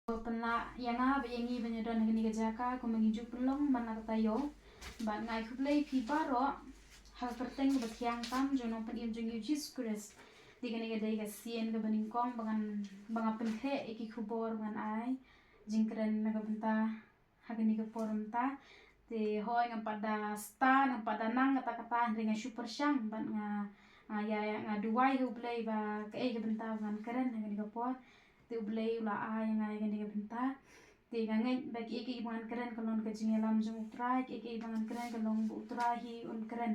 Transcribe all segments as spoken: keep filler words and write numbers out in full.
Pynlah ïa nga bad ïa ngi ban ïadon ha kane ka jaka kumba ngi ju pynlong man la kata ïoh. Bad nga ai khublei phi baroh ha ka kyrteng kaba thiang tam jong u Nongpynim jong ngi u Jisu Khrist. Te kane ka dei ka sien kaba nyngkong ba ngan, ba nga pynkhreh ïa ki khubor ba ngan ai jingkren na ka bynta ha kane ka por mynta. Te hooid ngam pat da stad, ngam pat da nang katta katta, hynrei nga shu pyrshang bad nga, nga ïa, nga duwai ha U Blei ba kaei ka bynta ba ngan kren ha kane ka por. Te U Blei u la ai ïa nga ïa kane ka bynta. Te nga ngeit ba kiei kiei ba ngan kren kan long ka jingïalam jong U Trai, kiei kiei ba ngan kren kan long ba U Trai hi un kren.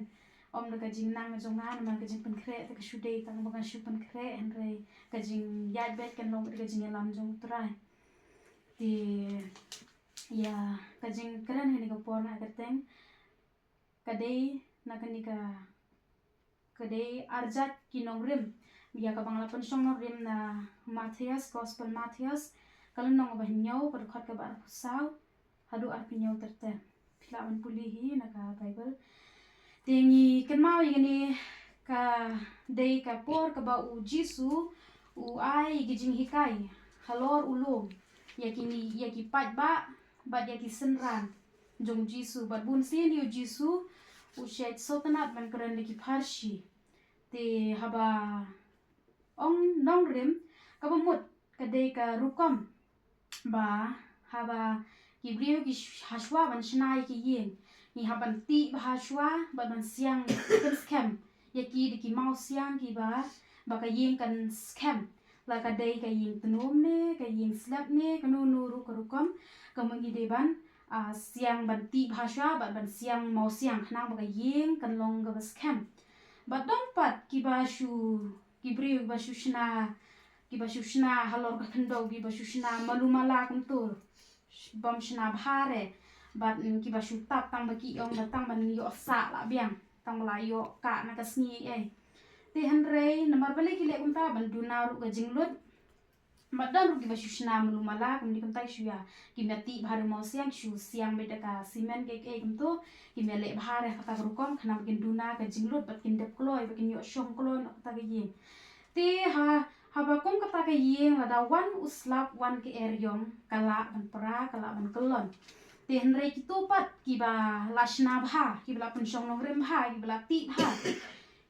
Ym da ka jingnang jong nga, namar ka jingpynkhreh te ka shu dei tang ba ngan shu pynkhreh, hynrei ka jingïaid beit kan long da ka jingïalam jong U Trai. Te ïa ka jingkren ha kane ka por nga kyrteng ka dei na kane ka, ka dei arjat ki nongrim. Ïa kaba nga la pynshong nongrim na Mathaios, Gospel Mathaios, ka lynnong ba hynñiew, ka dkhot kaba arphew saw haduh arphew hynñiew ter ter. Phi lah ban pule hi na ka Baibl. Te ngi kynmaw ïa kane ka dei ka por kaba U Jisu u ai ïa ki jinghikai halor u lum ïa kine, ïa ki paidbah bad ïa ki synran jong U Jisu. Bad bun sien ïa U Jisu u shait sngewtynnat ban kren da ki pharshi. Te haba ong nongrim, kaba mut ka dei ka rukom ba haba ki briew ki sh-, hashwa ban shna ïa ki ïing, ngi hap ban tih bha hashwa bad ban siang skhem ïa ki da ki mawsiang kiba, ba ka ïing kan skhem. La ka dei ka ïing tnum ne ka ïing slep ne kano kano ruh ka rukom, ka mut ngi dei ban, ah, siang ban tih bha hashwa bad ban siang mawsiang khnang ba ka ïing kan long kaba skhem. Bad don pat kiba shu, ki briew kiba shu shna, kiba shu shna halor ka khyndew, kiba shu shna malu mala kumto, bym shna bha re. Bad, mm, kiba shu tap tang ba ki ong ba tang ban ïoh sah la biang, tang ba la ïoh kah na ka sngi ei. Te hynrei namar balei ki leh kumta? Ban duna ruh ka jinglut. Bad don ruh kiba shu shna malu mala, kumne kumta ki shu ïa, kim ïa tih bha ruh mawsiang, ki shu siang beit da ka simen kaei kaei kumto, kim ïa leh bha re kata ka rukom khnang ba kin duna ka jinglut bad kin dep kloi bad kin ïoh shong kloi noh kata ka ïing. Te ha, haba kum kata ka ïing lada wan u slap wan ka eriong ka lah ban pra, ka lah ban kyllon. Te hynrei kito pat kiba la shna bha, kiba la pynshong nongrim bha, kiba la tih bha,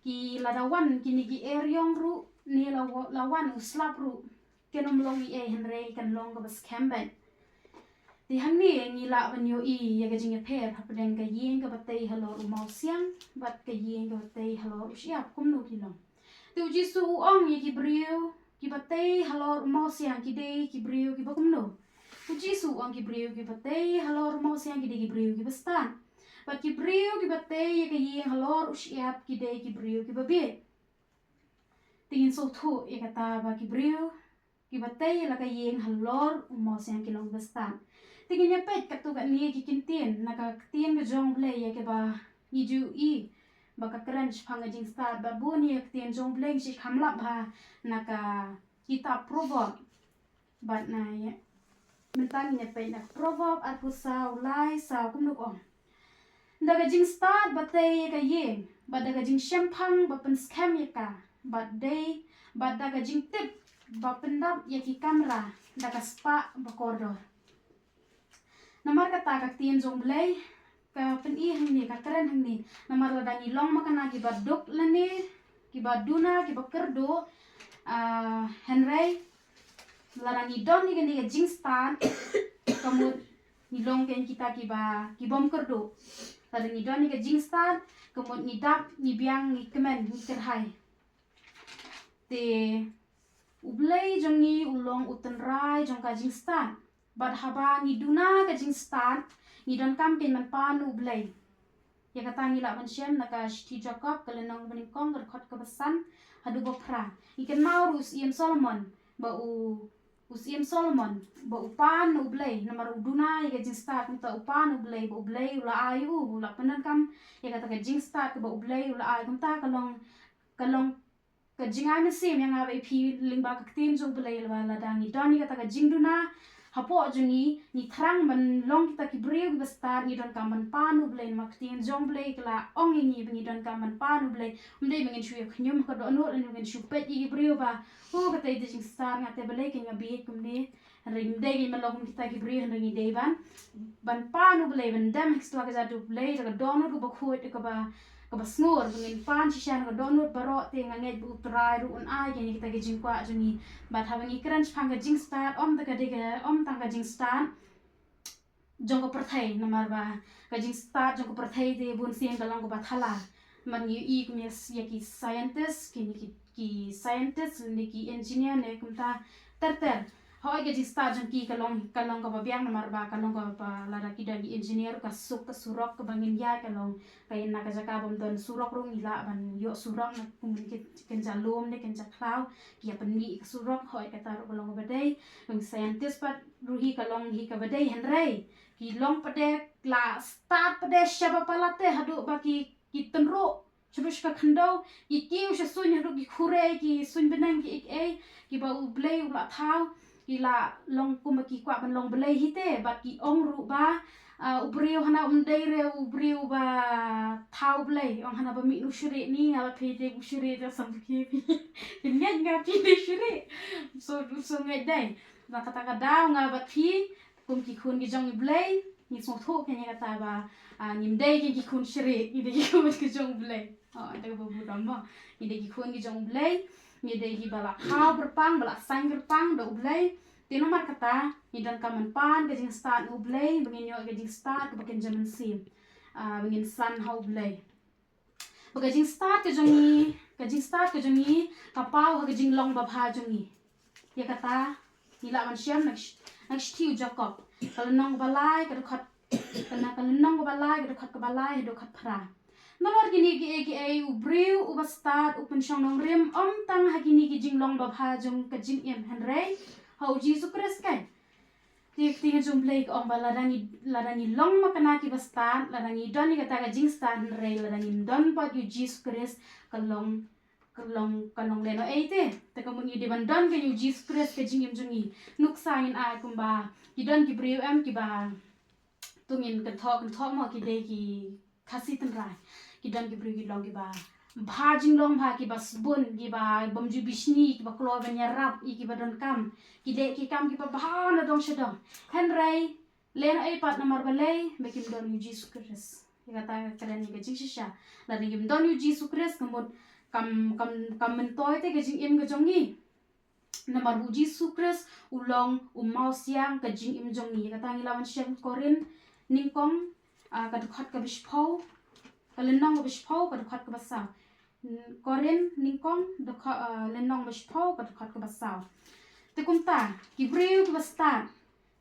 ki lada wan kine ki eriong ruh ne la wa-, la wan u slap ruh, kan ym long ei ei hynrei kan long kaba skhem beit. Te hangne ngi lah ban ïohi ïa ka jingïapher hapdeng ka ïing kaba tei halor u mawsiang bad ka ïing kaba tei halor u shyiap kumno ki long. Te U Jisu u ong ïa ki briew kiba tei halor u mawsiang ki dei ki briew kiba kumno? U Jisu u ong ki briew kiba tei halor u mawsiang ki dei ki briew kiba stad. Bad ki briew kiba tei ïa ka ïing halor u shyiap ki dei ki briew kiba bieit. Te ngin sngewthuh ïa kata ba ki briew kiba tei la ka ïing halor u mawsiang ki long ba stad. Te ngin ïa peit katto katne ki kyntien na ka ktien ka jong U Blei ïa kiba ngi ju i ba ka kren shaphang ka jingstad, bad bun ïa ka ktien jong U Blei ngi shu kham lap bha na ka kitab Proverb. Bad na ïa, mynta ngin ïa peit na ka Proverb arphew saw lai saw kumno ka ong. Da ka jingstad ba tei ïa ka ïing, bad da ka jingshemphang ba pynskhem ïa ka, bad dei, bad da ka jingtip ba pyndap ïa ki kamra da ka spah ba kordor. Namar kata ka ktien jong U Blei ka pyni hangne, ka kren hangne. Namar lada ngi long ma kane kiba duk lane kiba duna, kiba kyrduh, ah, hynrei lada ngi don ïa kane ka jingstad, ka mut ngi long kein kita kiba, ki bym kyrduh. Lada ngi don ïa ka jingstad, ka mut ngi dap, ngi biang, ngi kmen, ngi kyrhai. Te U Blei jong ngi u long u tynrai jong ka jingstad. Bad haba ngi duna ka jingstad, ngi donkam kein ban pan U Blei. Ïa kata ngi lah ban shem na ka shithi Jakob ka lynnong ba nyngkong ka dkhot kaba san haduh ba phra. Ngi kynmaw ruh u Syiem Solomon ba u, u Syiem Solomon ba u pan U Blei, namar u duna ïa ka jingstad, kumta u pan U Blei, ba U Blei u la ai u, u la pyndonkam ïa kata ka jingstad kaba U Blei u la ai, kumta ka long, ka long ka jingai mynsiem ïa nga bad ïa phi lyngba ka ktien jong U Blei, lada ngi don ïa kata ka jingduna hapoh jong ngi, ngi thrang ban long kita ki briew kiba stad, ngi donkam ban pan U Blei, namar ka ktien jong U Blei ka la ong ïa ngi ba ngi donkam ban pan U Blei. Ym dei ba ngin shu ïa khñium ha ka dohnud lane ba ngin shu peit ïa ki briew ba, oh, kata dei jingstad, nga te balei kein nga bieit kumne. Hynrei ngim dei ban long kum kita ki briew, hynrei ngi dei ban, ban pan U Blei, ban dem ha ka jingstad ka jong U Blei da ka dohnud kaba khuid, kaba, kaba sngur. Ba ngin pan shisha na ka dohnud baroh, te nga ngeit ba U Trai ruh un ai ïa ngi kita ki jingkwah jong ngi. Bad haba ngi kren shaphang ka jingstad, ym tang ka dei ka, ym tang ka jingstad jong ka pyrthei, namar ba ka jingstad jong ka pyrthei te bun sien ka long kaba thala. Namar ngi ïohi kum ïa ki scientist, ki, ki, ki scientist ne ki engineer ne kumta ter ter. Hooid, ka jingstad jong ki ka long, ka long kaba biang, namar ba ka long kaba, lada ki don ki engineer, ka suk, ka surok kaba ngin ïaid ka long, ka ïa na ka jaka bym don surok ruh ngi lah ban ïoh surok, na kum ki kynja lum ne kynja khlaw, ki ïa pynmih ka surok. Hooid, kata ruh ka long kaba dei. Kum scientist pat ruh hi ka long hi kaba dei, hynrei ki long pat de, la stad pat de sha ba palat te haduh ba ki, ki tynruh sha ruh sha ka khyndew, ki kiew sha suiñ haduh ki khure, ki suiñ bneng, ki ei ei, kiba U Blei u la thaw, ki la long kumba ki kwah ban long blei hi te. Bad ki ong ruh ba, ah, u briew hana um dei re u briew ba thaw blei. Ong hana ba mih na u shrieh, ni nga la phi te u shrieh te sam ki phi. Ki ngeit nga phi te shrieh. So, so ngeit dei. Na kata ka daw nga bad phi kum ki khun ki jong U Blei, ngi sngewthuh kein ïa kata ba, ah, ngim dei kein ki khun shrieh, ngi dei ki khun ki jong U Blei. Oh, ynda kaba burom mo. Ngi dei ki khun ki jong U Blei, ngi dei kiba la khaw kyrpang, ba la saiñ kyrpang da U Blei. Te namar kata, ngi donkam ban pan ka jingstad na U Blei, ba ngin ïoh ka jingstad kaba kynja mynsiem. Ah, ba ngin san ha U Blei. Ba ka jingstad ka jong ngi, ka jingstad ka jong ngi, ka paw ha ka jinglong babha jong ngi. Ïa kata, ngi lah ban shem na ka sh-, na ka shithi u Jakob. Ka lynnong kaba lai, ka dkhot, ka na, ka lynnong kaba lai, ka dkhot kaba lai, haduh dkhot phra. Nalor kine kiei kiei, u briew uba stad u pynshong nongrim, ym tang ha kine ki jinglong babha jong ka jingim, hynrei ha U Jisu Khrist kein. Te ka ktien jong U Blei ka ong ba lada ngi, lada ngi long makna kiba stad, lada ngi don ïa kata ka jingstad, hynrei lada ngim don pat ïa U Jisu Khrist, ka long, ka long, ka long lehnohei te. Te ka mut ngi dei ban don kein ïa U Jisu Khrist ha ka jingim jong ngi. Nuksa ngin ai kumba ki don ki briew em kiba, to ngin kynthoh, kynthoh mo, ki dei ki Khasi tynrai. Ki don ki briew ki long kiba bha jinglong bha, kiba sbun, kiba bym ju bishni, kiba kloi ban ïarap ïa kiba donkam. Ki leh ki kam kiba bha na dong sha dong. Hynrei lehnohei pat, namar balei? Ba kim don ïa U Jisu Khrist. Ïa kata ka kren ïa ka jingshisha. Lada kim don ïa U Jisu Khrist, ka mut kam, kam, kam myntoi te ka jingim ka jong ngi. Namar ba U Jisu Khrist u long u mawsiang ka jingim jong ngi. Kata ngi lah ban shem Korinth nyngkong, ah, ka dkhot kaba shiphew, ka lynnong kaba shiphew, ka dkhot kaba saw. Korinth nyngkong, dkhot, ah, lynnong ba shiphew, ka dkhot kaba saw. Te kumta, ki briew kiba stad,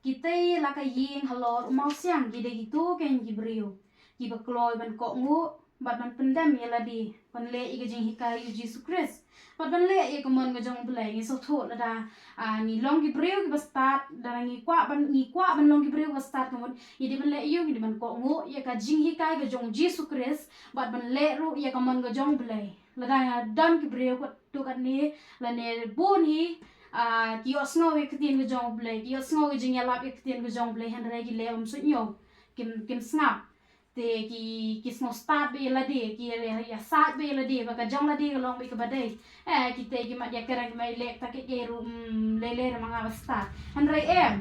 ki tei la ka ïing halor u mawsiang, ki dei kito kein ki briew kiba kloi ban kohnguh bad ban pyndem ïa lade, ban leh ïa ka jinghikai U Jisu Khrist bad ban leh ïa ka mon ka jong U Blei. Ngi sngewthuh lada, ah, ngi long ki briew kiba stad, lada ngi kwah ban, ngi kwah ban long ki briew kiba stad, ka mut ngi dei ban leh ïa u, ngi dei ban kohnguh ïa ka jinghikai ka jong U Jisu Khrist bad ban leh ruh ïa ka mon ka jong U Blei. Lada nga don ki briew katto katne lane bun hi, ah, ki ïohsngew ïa ka ktien ka jong U Blei, ki ïohsngew ïa ka jingïalap ïa ka ktien ka jong U Blei, hynrei ki leh bym suidñiew, kim, kim sngap. Te ki, ki sngew stad beit ïa lade, ki ïa, ïasaid beit ïa lade ba ka jong lade ka long beit kaba dei. Eh, kita ki mat ïakren, ki mat ïaleh ta kiei kiei ruh, mm, lei lei ruh ma nga ba stad. Hynrei em,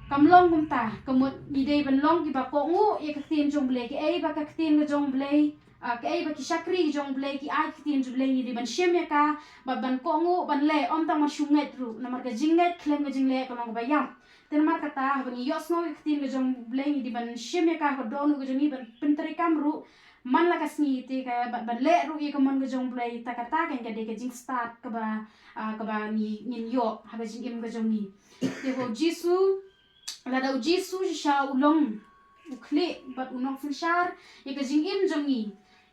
kam long kumta, ka mut ngi dei ban long kiba kohnguh ïa ka ktien jong U Blei, kaei ba ka ktien ka jong U Blei, ah, kaei ba ki shakri ki jong U Blei ki ai, ka ktien jong U Blei ngi dei ban shim ïa ka bad ban kohnguh ban leh, ym tang ban shu ngeit ruh, namar ka jingngeit khlem ka jingleh ka long kaba ïap. Te namar kata, haba ngi ïohsngew ïa ka ktien ka jong U Blei, ngi dei ban shim ïa ka ha ka dohnud ka jong ngi, ban pyntreikam ruh man la ka sngi, te ka, bad ban leh ruh ïa ka mon ka jong U Blei. Ta kata kein ka dei ka jingstad kaba, ah, kaba ngi, ngin ïoh ha ka jingim ka jong ngi. Te ba U Jisu, lada U Jisu shisha u long u khlieh bad u nongsynshar ïa ka jingim jong ngi,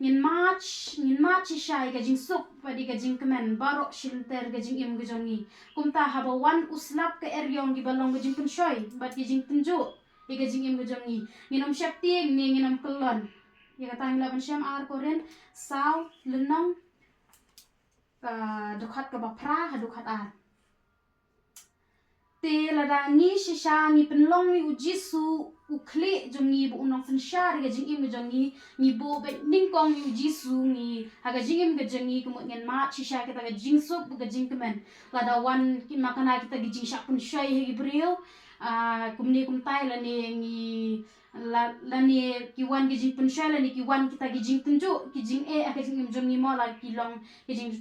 ngin mad, ngin mad shisha ïa ka jingsuk bad ïa ka jingkmen baroh shilynter ka jingim ka jong ngi. Kumta haba wan u slap, ka eriong kiba long ka jingpynshoi bad ka jingtynjuh ïa ka jingim ka jong ngi, ngin ym sheptieng ne ngin ym kyllon. Ïa kata ngi lah ban shem Ar Korinth saw, lynnong, ah, dkhot kaba phra haduh dkhot ar. Te lada ngi shisha ngi pynlong ïa u Jisu u khlieh jong ngi bad u nongsynshar ka jingim ka jong ngi, ngi buh beit nyngkong ïa u Jisu ngi ha ka jingim ka jong ngi, ka mut ngin mad shisha kita ka jingsuk bad ka jingkmen. Lada wan ki makna kita ki jingshah pynshoi ha ki briew, ah, kumne kumtai lane ngi la, lane ki wan ki jingpynshoi lane ki wan kita ki jingtynjuh, ki jingeh ha ka jingim jong ngi mo la ki long ki jing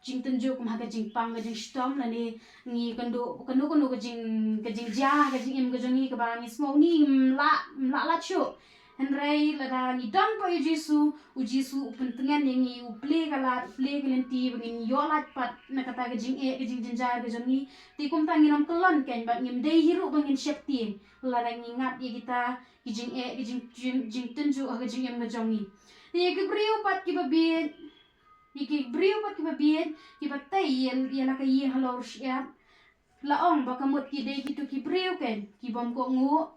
jingtynjuh kum ha ka jingpang ka jingshitom lane ngi kynduh kano kano ka jing, ka jingjia ka jingim ka jong ngi kaba ngi sngew ngi ym lah, ym lah lad shuh. Hynrei lada ngi don bad u Jisu, u Jisu u pyntngen ïa ngi, u plie ka lad, u plie ka lynti ba ngin ïoh lad pat na kata ka jingeh ka jingjynjar ka jong ngi. Te kumta ngin ym kyllon keiñ bad ngim dei hi ruh ba ngin sheptieng lada ngi ngat ïa kita ki jingeh ki jing, jing, jingtynjuh ha ka jingim ka jong ngi. Te ïa ki briew pat kiba bieit, ïa ki briew pat kiba bieit kiba tei ïa, ïa la ka ïing halor u shyiap. La ong ba ka mut ki dei kito ki briew keiñ ki bym kohnguh,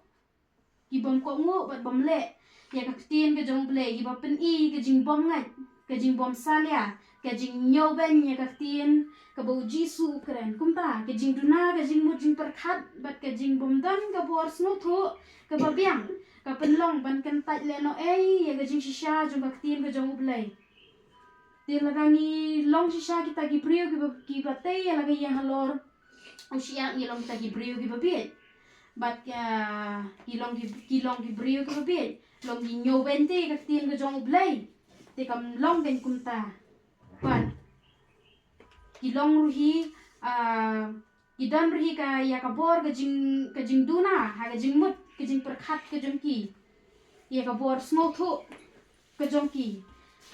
ki bym kohnguh bad bym leh ïa ka ktien ka jong U Blei, kiba pyni ka jingbym ngeit, ka jingbym salia, ka jingñiewbeiñ ïa ka ktien kaba u Jisu u kren. Kumta ka jingduna, ka jingmut jingpyrkhat bad ka jingbym don ka bor sngewthuh kaba biang ka pynlong ban kyntait lehnohei ïa ka jingshisha jong ka ktien ka jong U Blei. Te lada ngi long shisha kita ki briew kiba, kiba tei ïa la ka ïing halor u shyiap, ngi long kita ki briew kiba bieit. Bad, ah, ki long ki, ki long ki briew kiba bieit, long ki ñiewbeiñ te ïa ka ktien ka jong U Blei. Te kam long keiñ kumta. Bad ki long ruh hi, ah, ki don ruh hi ka, ïa ka bor ka jing, ka jingduna ha ka jingmut ka jingpyrkhat ka jong ki, ïa ka bor sngewthuh ka jong ki.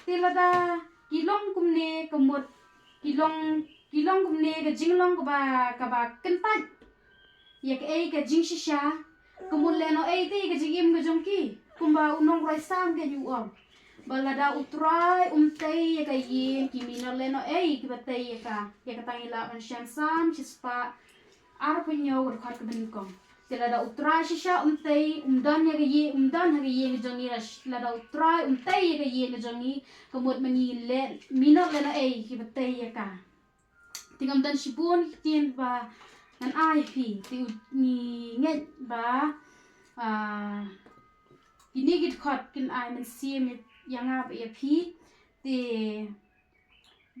Te lada ki long kumne ka mut, ki long, ki long kumne ka jinglong kaba, kaba kyntait ïa kaei ka jingshisha, ka mut lehnohei te ïa ka jingim ka jong ki. Kumba u nongrwai Salm keiñ u ong ba lada U Trai um tei ïa ka ïing, ki minot lehnohei kiba tei ïa ka. Ïa kata ngi lah ban shem Salm shispah arphew hynñiew, ka dkhot kaba nyngkong. Te lada U Trai shisha um tei, um don ïa ka ïing, um don ha ka ïing ka jong ngi, lada U Trai um tei ïa ka ïing ka jong ngi, ka mut ma ngi leh, minot lehnohei kiba tei ïa ka. Te ngam don shibun ki ktien ba ngan ai phi, te u, ngi ngeit ba, ah, kine ki dkhot kin ai mynsiem ïa nga bad ïa phi. Te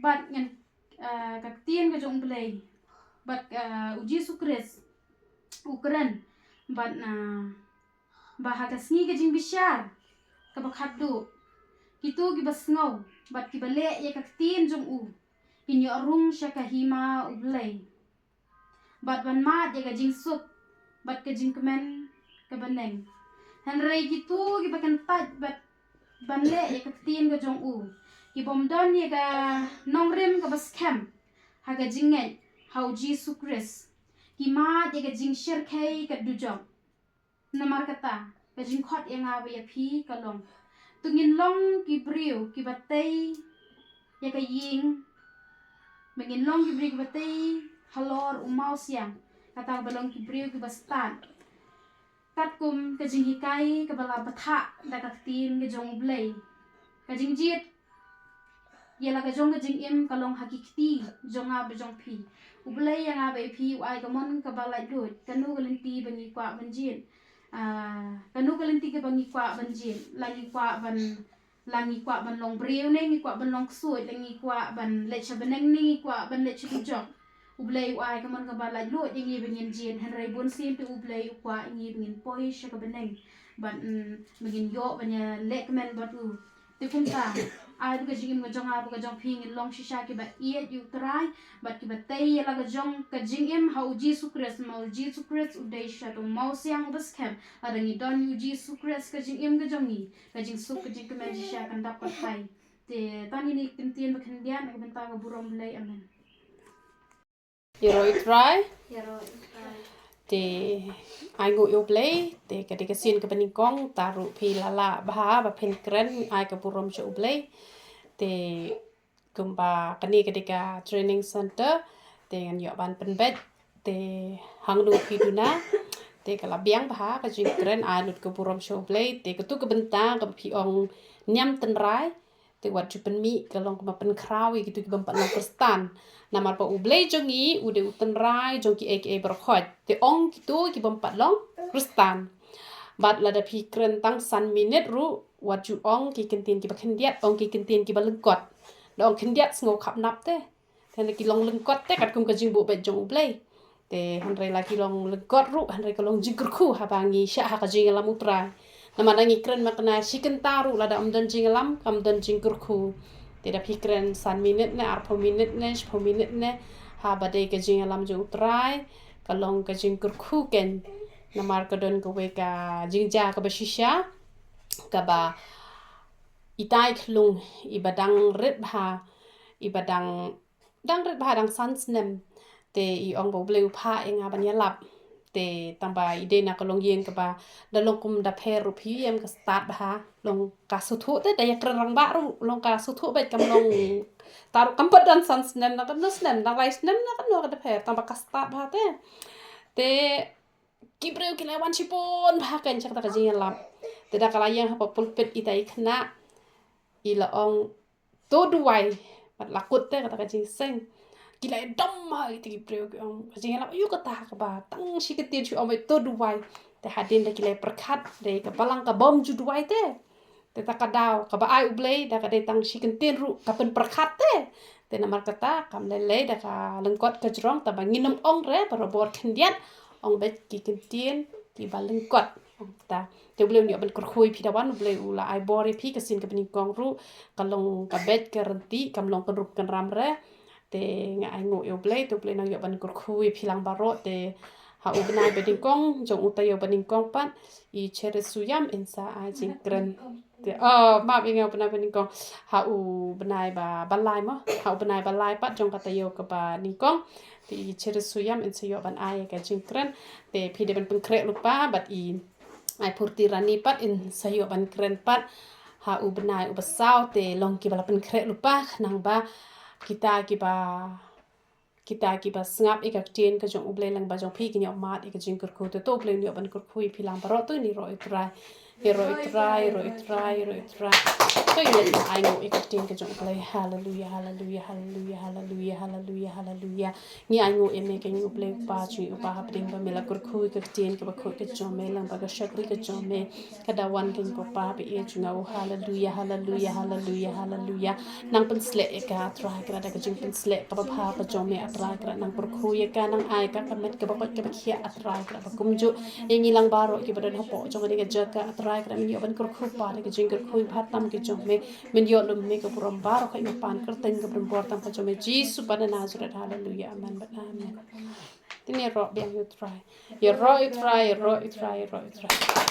bad ngan, ah, ka ktien ka jong U Blei bad, ah, u Jisu Khrist u kren bad, ah, ba ha ka sngi ka jingbishar kaba khatduh, kito kiba sngew bad kiba leh ïa ka ktien jong u kin ïoh rung sha ka hima U Blei bad ban mad ïa ka jingsuk bad ka jingkmen ka bneng. Hynrei kito kiba kyntait bad ban leh ïa ka ktien ka jong u, ki bym don ïa ka nongrim kaba skhem ha ka jingngeit ha u Jisu Khrist, ki mad ïa ka jingshyrkhei ka dujok. Namar kata ka jingkhot ïa nga bad ïa phi ka long, to ngin long ki briew kiba tei ïa ka ïing, ba ngin long ki briew kiba tei halor u mawsiang, kata ba long ki briew kiba stad katkum ka jinghikai kaba la bthah da ka ktien ka jong U Blei. Ka jingjied ïa la ka jong ka jingim ka long ha ki kti jong nga bad jong phi. U Blei ïa nga bad ïa phi u ai ka mon kaba laitluid, kano ka lynti ba ngi kwah ban jied, ah, kano ka lynti kaba ngi kwah ban jied, la ngi kwah ban, la ngi kwah ban long briew ne ngi kwah ban long ksuid, la ngi kwah ban leit sha bneng ne ngi kwah ban leit sha dujok. U Blei u ai ka mon kaba laitluid ïa ngi ba ngin jied, hynrei bunsien te U Blei u kwah ïa ngi ba ngin poi sha ka bneng bad, mm, ba ngin ïoh ban ïalehkmen bad u. Te kumta ai ba ka jingim ka jong nga bad ka jong phi ngin long shisha kiba ïeit ïa U Trai bad kiba tei ïa la ka jong ka jingim ha u Jisu Khrist, namar u Jisu Khrist u dei shisha u mawsiang uba skhem. Lada ngi don ïa u Jisu Khrist ka jingim ka jong ngi, ka jingsuk ka jingkmen shisha kan dap kyrpang. Te tang ine i kyntien ba khyndiat na ka bynta ka burom U Blei. Amen. Ïaroh ïa U Trai. Ïaroh ïa U Trai. Te ai nguh ïa U Blei, te ka dei ka sien kaba nyngkong, tang ruh phi la lah bha ba phin kren, ai ka burom sha U Blei. Te kumba kane ka dei ka training center, te ngan ïoh ban pynbeit, te hangno phi duna, te ka la biang bha ka jingkren, ai lut ka burom sha U Blei, te kato ka bynta kaba phi ong niam tynrai, te wat ju pynmih ka long kumba pynkhraw ïa kito ki bym pat long Khristan. Namar ba U Blei jong ngi u dei u tynrai jong kiei kiei baroh khoit. Te ong kito ki bym pat long Khristan. Bad lada phi kren tang san minit ruh, wat ju ong ki kyntien kiba khyndiat, ong ki kyntien kiba lyngkot. Da ong khyndiat sngew khapnap te. Te hynrei ki long lyngkot te katkum ka jingbuh beit jong U Blei. Te hynrei la ki long lyngkot ruh, hynrei ka long jingkyrkhu haba ngi shah ha ka jingïalam U Trai. Namar da ngi kren ma kane shi kynta ruh, lada ym don jingïalam, kam don jingkyrkhu. Te da phi kren san minit ne, arphew minit ne, shiphew minit ne, haba dei ka jingïalam jong U Trai, ka long ka jingkyrkhu kein. Namar ka don kawei ka jingjia kaba shisha, kaba itai khlung, iba dang rit bha, iba dang, dang rit bha, dang san snem. Te i ong ba U Blei u phah ïa nga ban ïalap. Te tang ba i dei na ka longïing kaba da long kum da pher ruh phi ïohi ka stad bha, long ka sngewthuh te, da ïakren rangbah ruh long ka sngewthuh beit, kam long, ta ruh kam pat don san snem, na katno snem, na lai snem, na katno ka da pher, tang ba ka stad bha te. Te ki briew ki la wan shibun bha kein sha kata ka jingïalap. Te da ka la ïeng hapoh pulpit ita i khynnah, i la ong, "To duwai." Bad la kut te kata ka jingseng. Ki la ïadom ha ita ki briew, ki ong, ka jingïalap aïu kata kaba tang shi kyntien shu ong, "To duwai." Te hadien da ki la pyrkhat, dei ka balang ka bym ju duwai te. Te ta ka daw kaba ai U Blei da ka dei tang shi kyntien ruh ka pynpyrkhat te. Te namar kata kam lei lei da ka lyngkot ka jrong, tang ba ngin ym ong re barabor khyndiat, ong beit ki kyntien kiba lyngkot. Ong ta. Te U Blei un ïoh ban kyrkhu ïa phi da wan, U Blei u la ai bor ïa phi, ka sien kaba nyngkong ruh ka long ka beit ka rynti, kam long kynrup kynram re. Te nga ainguh ïa U Blei, te U Blei nang ïoh ban kyrkhu ïa phi lang baroh. Te ha u bnai ba nyngkong jong u taïew ba nyngkong pat, i Cherish Shuhyam in sa ai jingkren. Te, oh, map ïa nga, u bnai ba nyngkong. Ha u bnai ba, ba lai mo. Ha u bnai ba lai pat jong ka taïew kaba nyngkong, te i Cherish Shuhyam in sa ïoh ban ai ka jingkren. Te phi dei ban pynkhreh lypa bad i Aipurti Rani pat in sa ïoh ban kren pat ha u bnai uba saw. Te long kiba la pynkhreh lypa, khnang ba kita kiba, kita kiba sngap ïa ka ktien ka jong U Blei lang ba jong phi kin ïoh mad ïa ka jingkyrkhu. Te to U Blei un ïoh ban kyrkhu ïa phi lang baroh. To ngin ïaroh ïa U Trai. Ïaroh ïa U Trai, ïaroh ïa U Trai, ïaroh ïa U Trai. To ngin ainguh ïa ka ktien ka jong U Blei. Haleluya, haleluya, haleluya, haleluya, haleluya, haleluya. Ngi ainguh ïa me, ko U Blei Kpa jong ngi, U Kpa hapdeng ba me la kyrkhu ïa ka ktien kaba khuid ka jong me, lang ba ka shakri ka jong me ka da wan, ko Kpa ba ïeit jong nga. Oh, haleluya, haleluya, haleluya, haleluya. Nang pynsleh ïa ka, A Trai Kynrad, da ka jingpynsleh kaba bha ka jong me, A Trai Kynrad. Nang pyrkhu ïa ka, nang ai ka ka met kaba koit kaba khiah, A Trai Kynrad, ba kumjuh ïa ngi lang baroh kiba don hapoh jong kane ka jaka, A Trai Kynrad, men ïoh ban kyrkhu pat da ka jingkyrkhu bha tam ka jong me. Men ïoh lum me ka burom baroh, ka ïoh pan kyrteng ka burom bor tam ka jong me, Jisu ba na Nasareth. Haleluya, amen bad amen. Te ngin ïaroh biang ïa U Trai. Ïaroh ïa U Trai, ïaroh ïa U Trai, ïaroh ïa U Trai.